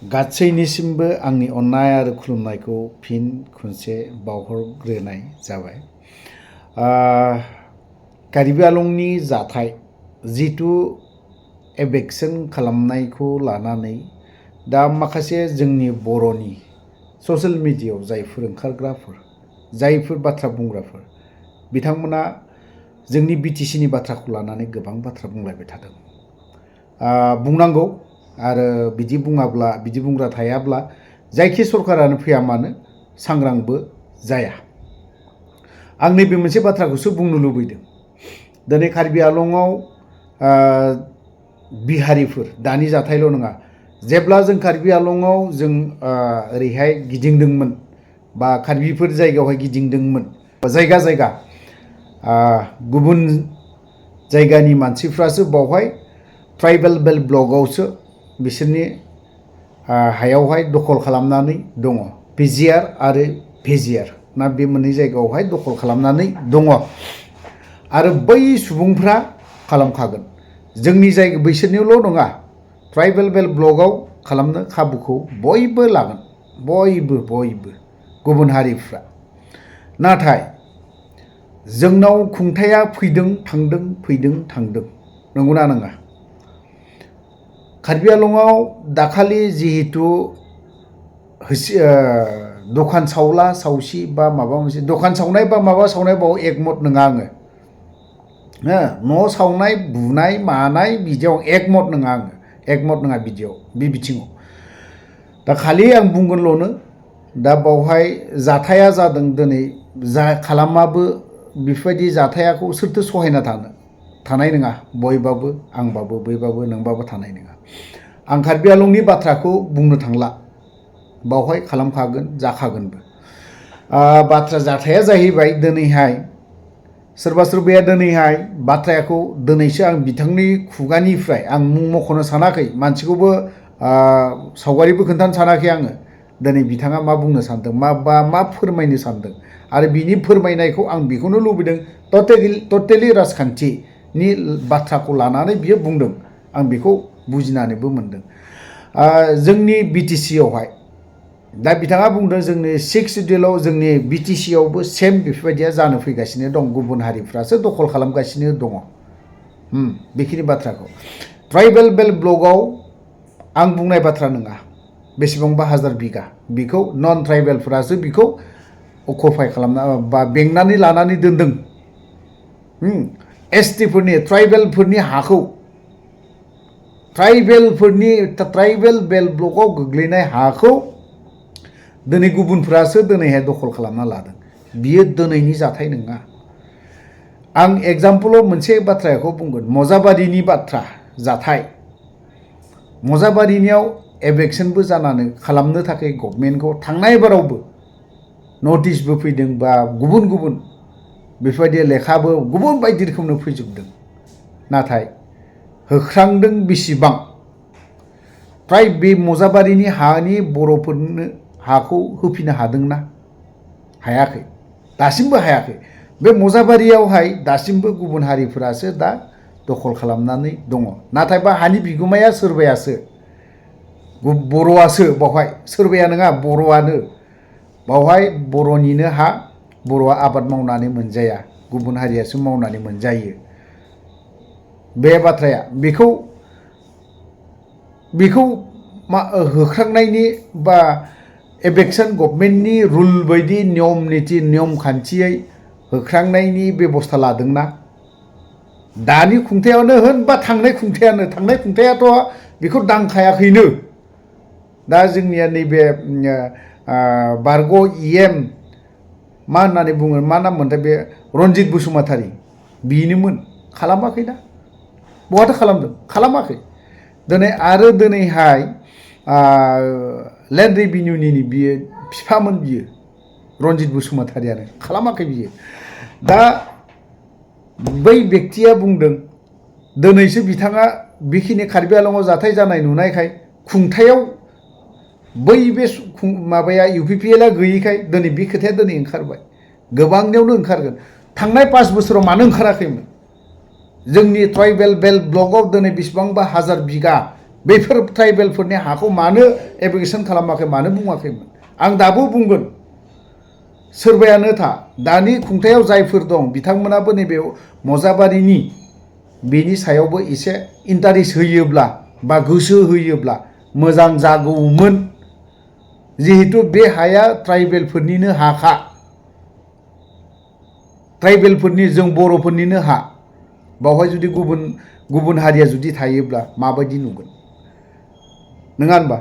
गासैनिसिमबो आंनि अननाय आरो खुलुमनायखौ फिन खनसे बावहरग्रोनाय जाबाय। कार्बि आंलंनि जाथाय जिथु एबेक्सन खालामनायखौ लानानै दा माखासे जोंनि बर'नि ससियेल मिडियायाव जायफोर ओंखारग्राफोर जायफोर बाथ्रा बुंग्राफोर बिथांमोना जोंनि बिटिसिनि बाथ्राखौ लानानै गोबां बाथ्रा बुंलायबाय थादों। बुंनांगौ आरो बिदि बुङाब्ला बिदि बुंग्रा थायाब्ला जायखि सरकारानो फैया मानो सांग्रांबो जाया। आं नैबे मोनसे बाथ्राखौसो बुंनो लुबैदों। दिनै कार्बि आंलंआव बिहारिफोर दानि जाथायल' नङा, जेब्ला जों कार्बि आंलंआव जों ओरैहाय गिदिंदोंमोन बा कार्बिफोर जायगायावहाय गिदिंदोंमोन, जायगा जायगा गुबुन जायगानि मानसिफ्रासो बावहाय ट्राइबेल बेल्ट ब्लकआवसो बिसोरनि हायावहाय दखल खालामनानै दङ। पिजिआर आरो भिजिआर ना बे मोननै जायगायावहाय दखल खालामनानै दङ आरो बै सुबुंफ्रा खालामखागोन। जोंनि जायगा बैसोरनिल' नङा, ट्राइबेल बेल्ट ब्लकआव खालामनो खाबुखौ बयबो लागोन, बयबो गुबुन हारिफ्रा। नाथाय जोंनाव खुंथाया फैदों थांदों नंगौना नङा? कार्बि आंलंआव दाखालि जिहेतु दखान सावला सावसि बा माबा मोनसे दखान सावनाय बा माबा सावनाय बाव एकमत नङा आङो। न' सावनाय बुनाय मानाय बिदियाव एकमत नङा बिदियाव बे बिथिङाव। दा खालि आं बुंगोनल'नो दा बावहाय जाथाया जादों। दिनै जा खालामाबो बेफोरबायदि जाथायाखौ सोरथो सहायना थानाय नङा। बयबाबो आंबाबो बैबाबो नोंबाबो थानाय नङा। आं कार्बि आंलंनि बाथ्राखौ बुंनो थांला, बावहाय खालामखागोन जाखागोनबो। बाथ्रा जाथाया जाहैबाय दिनैहाय सोरबा सोरबाया दिनैहाय बाथ्राखौ दिनैसो आं बिथांनि खुगानिफ्राय आं मुं मख'नो सानाखै, मानसिखौबो सावगारिबो खोन्थानो सानाखै आङो। दिनै बिथाङा मा बुंनो सानदों मा फोरमायनो सानदों आरो बिनि फोरमायनायखौ आं बेखौनो लुबैदों टटेलि राजखान्थिनि बाथ्राखौ लानानै बियो बुंदों। आं बेखौ बुजिनानैबो मोनदों। जोंनि बिटिसियावहाय दा बिथाङा बुंदों जोंनि 6 सिडिउलाव जोंनि बिटिसियावबो सेम बेफोरबायदिया जानो फैगासिनो दं। गुबुन हारिफ्रासो दखल खालामगासिनो दङ। बेखिनि बाथ्राखौ ट्राइबेल बेल्ट ब्लकआव आं बुंनाय बाथ्रा नङा। बेसेबांबा हाजार बिगा बिखौ नन ट्राइबेलफोरासो बिखौ अकुपाइ खालामना बा बेंनानै लानानै दोनदों। एसटिफोरनि ट्राइबेलफोरनि हाखौ, ट्राइबेल बेल्ट ब्लकआव गोग्लैनाय हाखौ दिनै गुबुनफ्रासो दिनैहाय दखल खालामना लादों। बियो दिनैनि जाथाय नङा। आं एगजामपोलाव मोनसे बाथ्राखौ बुंगोन। मजाबारिनि बाथ्रा जाथाय, मजाबारिनियाव एबेक्सनबो जानानै खालामनो थाखाय गभर्नमेन्टखौ थांनाय बारावबो नटिसबो फैदों बा गुबुन बेफोरबायदि लेखाबो गुबुन बायदि रोखोमनो फैजोबदों। नाथाय होख्रांदों बेसेबां? फ्राय बे मजाबारिनि हानि बर'फोरनो हाखौ होफिननो हादोंना? हायाखै, दासिमबो हायाखै। बे मजाबारियावहाय दासिमबो गुबुन हारिफोरासो दा दखल खालामनानै दङ। नाथाय बा हानि बिगोमाया सोरबायासो, बर'आसो। बावहाय सोरबाया नङा, बर'आनो। बावहाय बर'निनो हा, बर'आ आबाद मावनानै मोनजाया, गुबुन हारियासो मावनानै मोनजायो। बे बाथ्राया बेखौ होख्रांनायनि बा एबेक्सन गभर्नमेन्टनि रुल बायदि नियम खान्थियै होख्रांनायनि बेबस्था लादोंना? दानि खुंथायावनो होन बा थांनाय खुंथायाथ' बेखौ दांखायाखैनो। दा जोंनिया नैबे बारग' EM मा होननानै बुङो, मा नाम मोनथाय बे रनजित बसुमतारी, बेनोमोन। खालामाखैना? बहाथो खालामदों? खालामाखै। दिनैहाय लेन्ड रेभिनिउनि बियो बिफामोन, बियो रनजित बसुमतारीयानो खालामाखै बियो। दा बै बेक्तिया बुंदों दिनैसो बिथाङा बेखिनि कार्बि आंलंआव जाथाय जानाय नुनायखाय खुंथायाव बै बे माबाया UPPLआ गैयैखाय दिनै बे खोथाया दिनै ओंखारबाय। गोबांनियावनो ओंखारगोन। थांनाय 5 बोसोराव मानो ओंखाराखैमोन? जोंनि ट्राइबेल बेल्ट ब्लकआव दिनै बेसेबांबा हाजार बिगा बेफोर ट्राइबेलफोरनि हाखौ मानो एप्लिकेसन खालामाखै मानो बुङाखैमोन आं दाबो बुंगोन सोरबायानो था दानि खुंथायाव जायफोर दं बिथांमोनाबो नैबे मजाबारिनि बेनि सायावबो एसे इन्टारेस्ट होयोब्ला बा गोसो होयोब्ला मोजां जागौमोन जिहेतु बे हाया ट्राइबेलफोरनिनो हाखा ट्राइबेलफोरनि जों बर'फोरनिनो हा बावहाय जुदि गुबुन हारिया जुदि थायोब्ला माबायदि नुगोन नङा होनबा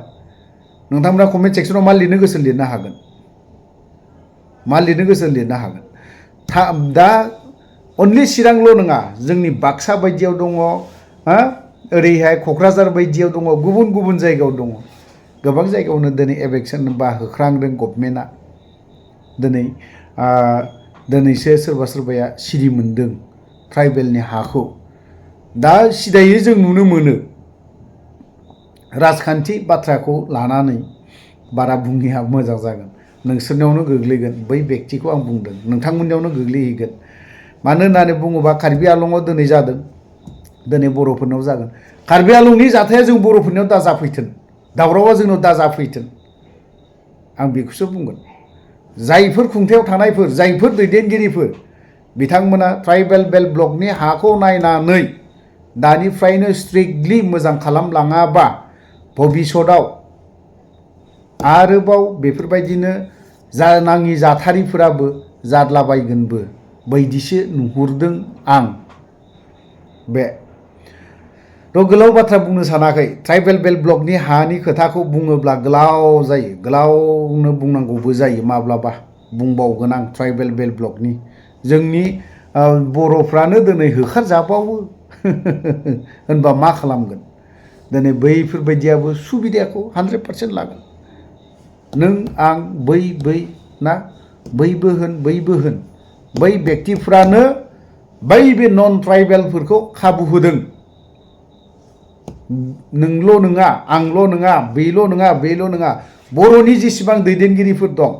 नोंथांमोना कमेन्ट सेक्सनाव मा लिरनो गोसो लिरनो हागोन मा लिरनो गोसो लिरनो हागोन दा अनलि चिरांल' नङा जोंनि बाक्सा बायदियाव दङ ओरैहाय क'क्राझार बायदियाव दङ गुबुन जायगायाव दङ गोबां जायगायावनो दिनै एभेक्सन बा होख्रांदों गभर्नमेन्टआ दिनैसो सोरबाया सिरि मोन्दों ट्राइबेलनि हाखौ दा सिदायै जों नुनो मोनो राजखान्थि बाथ्राखौ लानानै बारा बुङिया मोजां जागोन नोंसोरनियावनो गोग्लैगोन बै बेक्तिखौ आं बुंदों नोंथांमोननियावनो गोग्लैहैगोन मानो होननानै बुङोबा कार्बि आलंआव दिनै जादों दिनै बर'फोरनाव जागोन कार्बि आलंनि जाथाया जों बर'फोरनियाव दा जाफैथों दावरावा जोंनाव दा जाफैथों आं बेखौसो बुंगोन जायफोर खुंथायाव थानायफोर जायफोर दैदेनगिरिफोर बिथांमोना ट्राइबेल बेल्ट ब्लकनि हाखौ नायनानै दानिफ्रायनो स्ट्रिक्टलि मोजां खालामलाङाबा भबिष्यतआव आरोबाव बेफोरबायदिनो नाङि जाथारिफोराबो जाद्लाबायगोनबो बायदिसो नुहुरदों आं बे गोलाव बाथ्रा बुंनो सानाखै ट्राइबेल बेल्ट ब्लकनि हानि खोथाखौ बुङोब्ला गोलाव जायो गोलावनो बुंनांगौबो जायो माब्लाबा बुंबावगोन आं ट्राइबेल बेल्ट ब्लकनि जोंनि बर'फ्रानो दिनै होखारजाबावो होनबा मा खालामगोन दिनै बैफोरबायदियाबो सुबिदाखौ 100% लागोन नों आं बै ना बैबो होन बै बेक्तिफ्रानो बै बे नन ट्राइबेलफोरखौ खाबु होदों नोंल' नङा आंल' नङा बेल' नङा बर'नि जेसेबां दैदेनगिरिफोर दं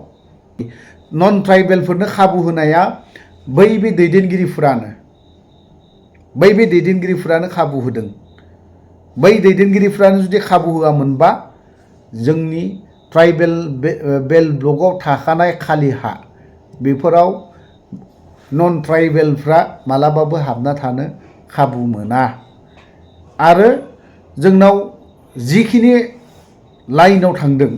नन ट्राइबेलफोरनो खाबु होनाया बै बे दैदेनगिरिफोरानो खाबु होदों बै दैदेनगिरिफोरानो जुदि खाबु होआमोनबा जोंनि ट्राइबेल बेल्ट ब्लकआव थाखानाय खालि हा बेफोराव नन ट्राइबेलफ्रा मालाबाबो हाबना थानो खाबु मोना आरो जोंनाव जिखिनि लाइनाव थांदों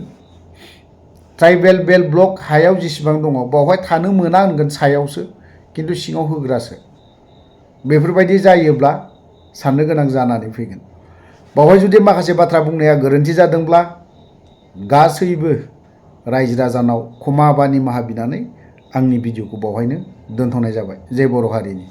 ट्राइबेल बेल्ट ब्लक हायाव जेसेबां दङ बावहाय थानो मोना होनगोन सायावसो खिन्थु सिङाव होग्रासो बेफोरबायदि जायोब्ला साननो गोनां जानानै फैगोन बावहाय जुदि माखासे बाथ्रा बुंनाया गोरोन्थि जादोंब्ला गासैबो रायजो राजानाव क्षमा बा निमाहा बिनानै आंनि भिडिअखौ बावहायनो दोनथ'नाय जाबाय जय बर' हारिनि